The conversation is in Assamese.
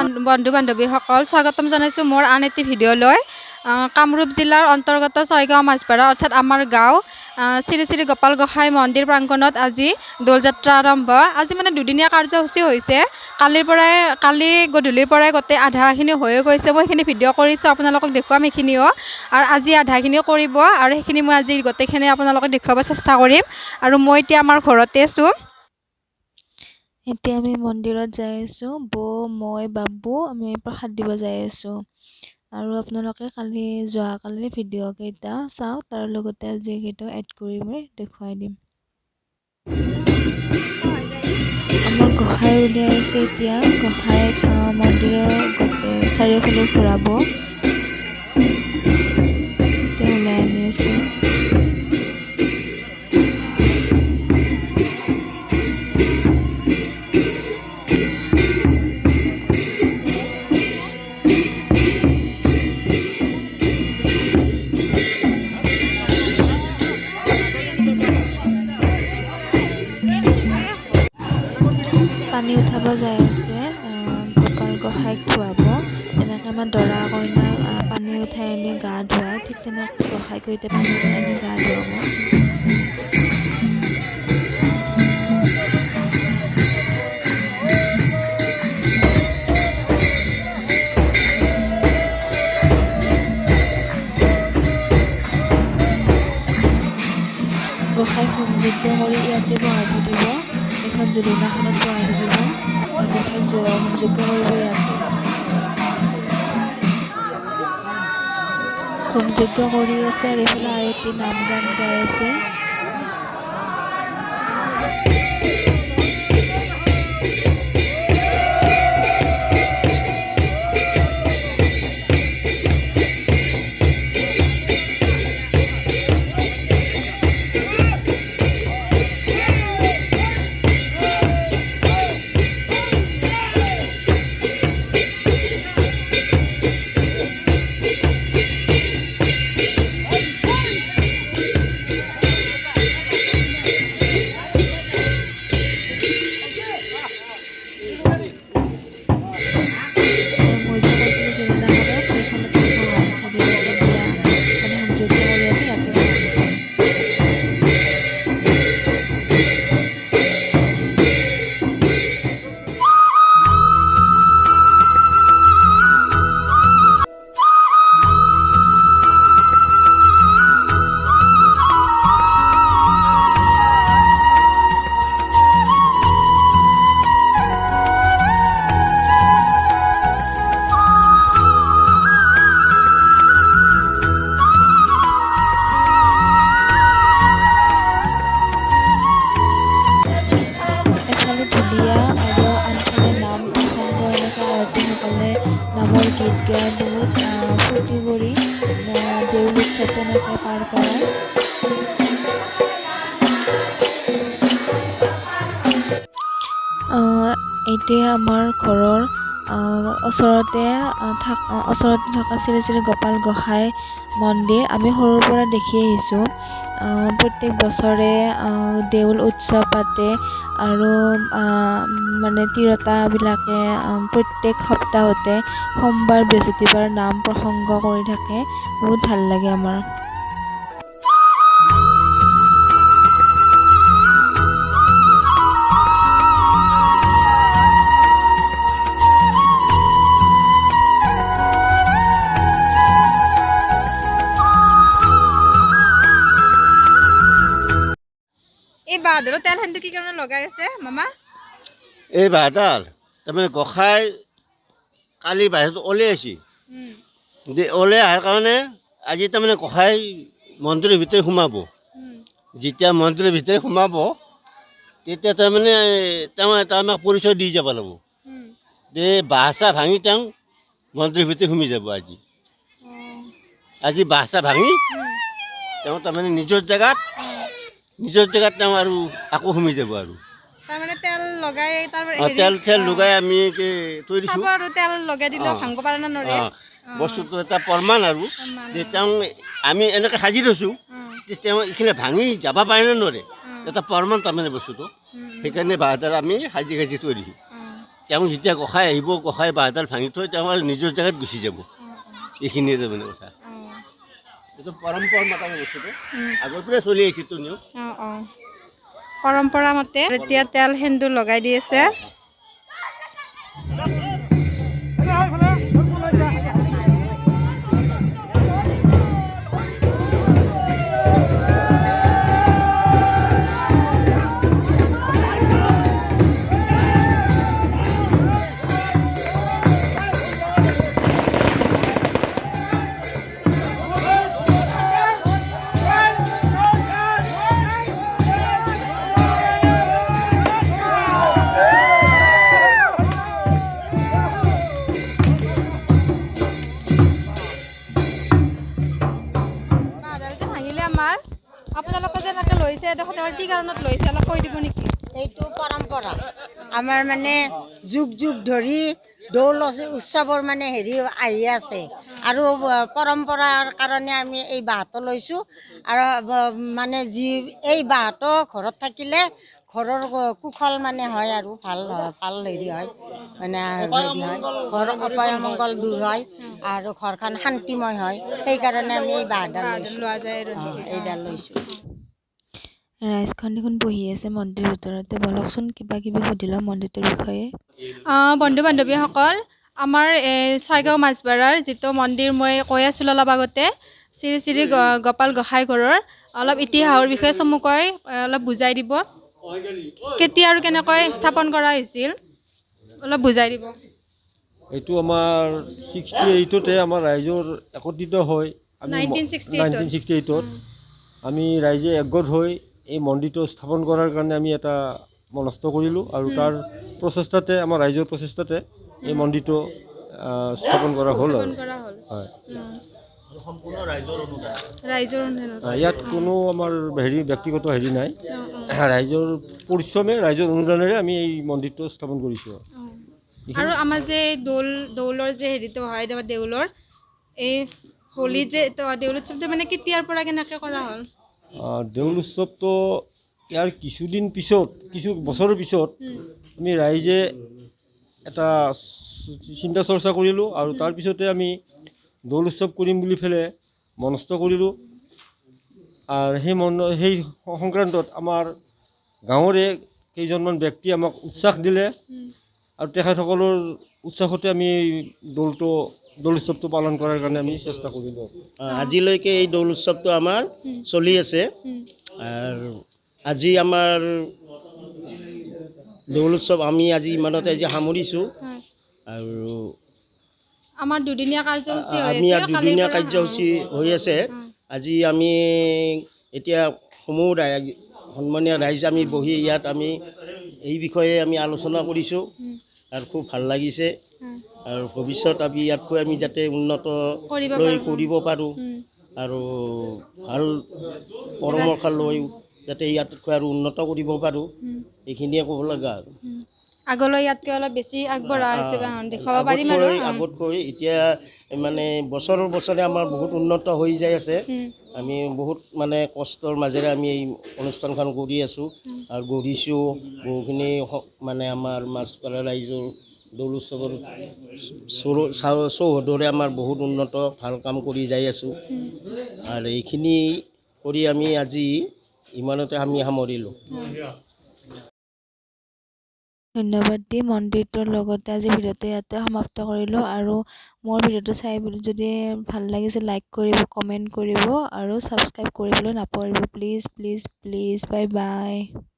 বন্ধু বান্ধৱীসকল, স্বাগতম জনাইছোঁ মোৰ আন এটি ভিডিঅ'লৈ। কামৰূপ জিলাৰ অন্তৰ্গত ছয়গাঁও মাজপাৰা অৰ্থাৎ আমাৰ গাঁও শ্ৰী শ্ৰী গোপাল গোসাঁই মন্দিৰ প্ৰাংগণত আজি দৌলযাত্ৰা আৰম্ভ। আজি মানে দুদিনীয়া কাৰ্যসূচী হৈছে। কালিৰ পৰাই, কালি গধূলিৰ পৰাই গোটেই আধাখিনি হৈয়ে গৈছে। মই সেইখিনি ভিডিঅ' কৰিছোঁ, আপোনালোকক দেখুৱাম সেইখিনিও। আৰু আজি আধাখিনিও কৰিব আৰু সেইখিনি মই আজি গোটেইখিনি আপোনালোকক দেখুৱাব চেষ্টা কৰিম। আৰু মই এতিয়া আমাৰ ঘৰতে আছোঁ। এতিয়া আমি মন্দিৰত যাই আছোঁ। বৌ, মই, বাবু আমি প্ৰসাদ দিব যাই আছোঁ। আৰু আপোনালোকে কালি যোৱাকালিৰ ভিডিঅ' কেইটা চাওক, তাৰ লগতে আজি কেইটাও এড কৰি মই দেখুৱাই দিম। আমাৰ গোসাঁই উলিয়াই আছে এতিয়া। গোসাঁইক মন্দিৰৰ গোটেই চাৰিওফালে ঘূৰাব। এতিয়া ওলাই আনি আছে। পানী উঠাব যাই আছে, গোপাল গোসাঁইক ধুৱাব। যেনেকৈ আমাৰ দৰা কইনাক পানী উঠাই আনি গা ধুৱায়, ঠিক তেনেকৈ গোসাঁইকো এতিয়া পানী উঠাই আনি গা ধুৱাব। গোসাঁইক হোম যজ্ঞ কৰি ইয়াতে বহাই থৈ দিব, এইখন জুলনাখনত বহাই থৈ দিব। গোসাঁইক হোম যজ্ঞ কৰিব ইয়াতে। হোম যজ্ঞ কৰি আছে আৰু এইফালে আয়তী নাম গান গাই আছে। মই যে কৈছিলোঁ জুলনাখনত, সেইখনতে বহাই থৈ দিব এতিয়া। মানে হোম যজ্ঞ কৰি আছে, ইয়াতে বহাই দিছে। এফালে ঢুলীয়া আৰু আনফালে নাম প্ৰসংগ, এনেকৈ আয়তীসকলে নামৰ গীত গাই বহুত ফূৰ্তি কৰি দেউল উৎসৱ তেনেকৈ পাৰ কৰায়। এইটোৱে আমাৰ ঘৰৰ ওচৰতে ওচৰতে থকা শ্ৰী শ্ৰী গোপাল গোসাঁই মন্দিৰ। আমি সৰুৰ পৰা দেখি আহিছোঁ। প্ৰত্যেক বছৰে দেউল উৎসৱ পাতে আৰু মানে তিৰোতাবিলাকে প্ৰত্যেক সপ্তাহতে সোমবাৰ, বৃহস্পতিবাৰ নাম প্ৰসংগ কৰি থাকে। বহুত ভাল লাগে আমাৰ। এই বাহাদুৰৰ তেল সেনটো কি কাৰণে লগাই আছে মামা? এই বাঁহডাল তাৰমানে গোসাঁই কালি বাহিৰত ওলাই আহিছে। যে ওলাই অহাৰ কাৰণে আজি তাৰমানে গোসাঁই মন্দিৰৰ ভিতৰত সোমাব। যেতিয়া মন্দিৰৰ ভিতৰত সোমাব, তেতিয়া তাৰমানে তেওঁ আমাক পৰিচয় দি যাব লাগিব। যে বাঁহ চাহ ভাঙি তেওঁ মন্দিৰৰ ভিতৰত সোমাই যাব আজি। আজি বাঁহ চাহ ভাঙি তেওঁ তাৰমানে নিজৰ জেগাত তেওঁ আৰু আকৌ সোমাই যাব আৰু। তাৰমানে তেল লগাই তাৰ তেল চেল লগাই আমি থৈ দিছোঁ। আৰু তেল লগাই দিলেও ভাঙিব পাৰে নে নৰে? বস্তুটো এটা প্ৰমাণ আৰু যে তেওঁ আমি এনেকৈ সাজি থৈছোঁ যে তেওঁ এইখিনি ভাঙি যাব পাৰে নে নৰে, এটা প্ৰমাণ তাৰমানে বস্তুটো। সেইকাৰণে বাঁহডাল আমি সাজি সাজি থৈ দিছোঁ। তেওঁ যেতিয়া গোঁসাই আহিব, গোঁসাই বাঁহডাল ভাঙি থৈ তেওঁ আৰু নিজৰ জেগাত গুচি যাব। এইখিনিয়ে তাৰমানে কথা। এইটো পৰম্পৰা মতে বস্তুটো আগৰ পৰাই চলি আহিছে তো নিয়ম। পৰম্পৰা মতে এতিয়া তেল সেন্দুৰ লগাই দি আছে। আপোনালোকে যেনেকৈ লৈছে এডোখৰ কি কাৰণত লৈছে অলপ কৈ দিব নেকি? এইটো পৰম্পৰা আমাৰ, মানে যুগ যুগ ধৰি দৌল উৎসৱৰ মানে হেৰি আহি আছে আৰু পৰম্পৰাৰ কাৰণে আমি এই বাঁহটো লৈছোঁ। আৰু মানে যি এই বাঁহটো ঘৰত থাকিলে ঘৰৰ কুশল মানে হয় আৰু ভাল ভাল হেৰি হয়, মানে হেৰি হয়, ঘৰ অপায় অমংগল দূৰ হয় আৰু ঘৰখন শান্তিময় হয়। সেইকাৰণে আমি এই বাঁহডাল লৈছোঁ, এইডাল লৈছোঁ। ৰাইজখন দেখোন বহি আছে মন্দিৰ ভিতৰতে। বলকচোন কিবা কিবি সুধি লওঁ মন্দিৰটোৰ বিষয়ে। বন্ধু বান্ধৱীসকল, আমাৰ এই ছয়গাঁও মাজপাৰাৰ যিটো মন্দিৰ মই কৈ আছিলোঁ অলপ আগতে, শ্ৰী শ্ৰী গোপাল গোসাঁই ঘৰৰ অলপ ইতিহাসৰ বিষয়ে চমুকৈ অলপ বুজাই দিব। কেতিয়া আৰু কেনেকৈ স্থাপন কৰা হৈছিল অলপ বুজাই দিব। এইটো আমাৰ 68তে আমাৰ ৰাইজৰ একত্ৰিত হৈ, 1968ত আমি ৰাইজে একগোট হৈ এই মন্দিৰটো স্থাপন কৰাৰ কাৰণে আমি এটা মনস্থ কৰিলোঁ আৰু তাৰ প্ৰচেষ্টাতে, আমাৰ ৰাইজৰ প্ৰচেষ্টাতে এই মন্দিৰটো স্থাপন কৰা হ'ল। আৰু হয়, ইয়াত কোনো আমাৰ হেৰি ব্যক্তিগত হেৰি নাই, ৰাইজৰ পৰিশ্ৰমে, ৰাইজৰ অনুদানেৰে আমি এই মন্দিৰটো স্থাপন কৰিছোঁ। আৰু আমাৰ যে দৌল, দৌলৰ যে হেৰিটো হয়, দেউলৰ এই হোলী যে দেউল উৎসৱটো মানে কেতিয়াৰ পৰা কেনেকৈ কৰা হ'ল? দেউল উৎসৱটো ইয়াৰ কিছুদিন পিছত, কিছু বছৰৰ পিছত আমি ৰাইজে এটা চিন্তা চৰ্চা কৰিলোঁ আৰু তাৰপিছতে আমি দৌল উৎসৱ কৰিম বুলি পেলাই মনস্থ কৰিলোঁ। আৰু সেই সংক্ৰান্তত আমাৰ গাঁৱৰে কেইজনমান ব্যক্তি আমাক উৎসাহ দিলে আৰু তেখেতসকলৰ উৎসাহতে আমি দৌল উৎসৱটো পালন কৰাৰ কাৰণে আমি চেষ্টা কৰিলোঁ। আজিলৈকে এই দৌল উৎসৱটো আমাৰ চলি আছে। আৰু আজি আমাৰ দৌল উৎসৱ আমি আজি ইমানতে আজি সামৰিছোঁ। আৰু আমাৰ দুদিনীয়া কাৰ্যসূচী, আমি দুদিনীয়া কাৰ্যসূচী হৈ আছে। আজি আমি এতিয়া সমূহ ৰাইজ, সন্মানীয় ৰাইজ আমি বহি ইয়াত আমি এই বিষয়ে আমি আলোচনা কৰিছোঁ আৰু খুব ভাল লাগিছে। আৰু ভৱিষ্যত আমি ইয়াতকৈ আমি যাতে উন্নত লৈ কৰিব পাৰোঁ আৰু ভাল পৰামৰ্শ লৈ যাতে ইয়াতকৈ আৰু উন্নত কৰিব পাৰোঁ, এইখিনিয়ে ক'ব লগা। আৰু আগলৈ ইয়াতকৈ অলপ বেছি আগবঢ়া হৈছে দেখুৱাব পাৰিম। আৰু আগতকৈ এতিয়া মানে বছৰৰ বছৰে আমাৰ বহুত উন্নত হৈ যাই আছে। আমি বহুত মানে কষ্টৰ মাজেৰে আমি এই অনুষ্ঠানখন কৰি আছোঁ আৰু গঢ়িছোঁ বহুখিনি। মানে আমাৰ মাজপাৰা ৰাইজৰ দৌল উৎসৱৰ চৌহদৰে আমাৰ বহুত উন্নত ভাল কাম কৰি যাই আছোঁ। আৰু এইখিনি কৰি আমি আজি ইমানতে আমি সামৰিলোঁ। ধন্যবাদ দি মন্দিৰটোৰ লগতে আজি ভিডিঅ'টো ইয়াতে সমাপ্ত কৰিলোঁ। আৰু মোৰ ভিডিঅ'টো চাই যদি ভাল লাগিছে লাইক কৰিব, কমেণ্ট কৰিব আৰু ছাবস্ক্ৰাইব কৰিবলৈ নাপাহৰিব। Please please please, bye bye.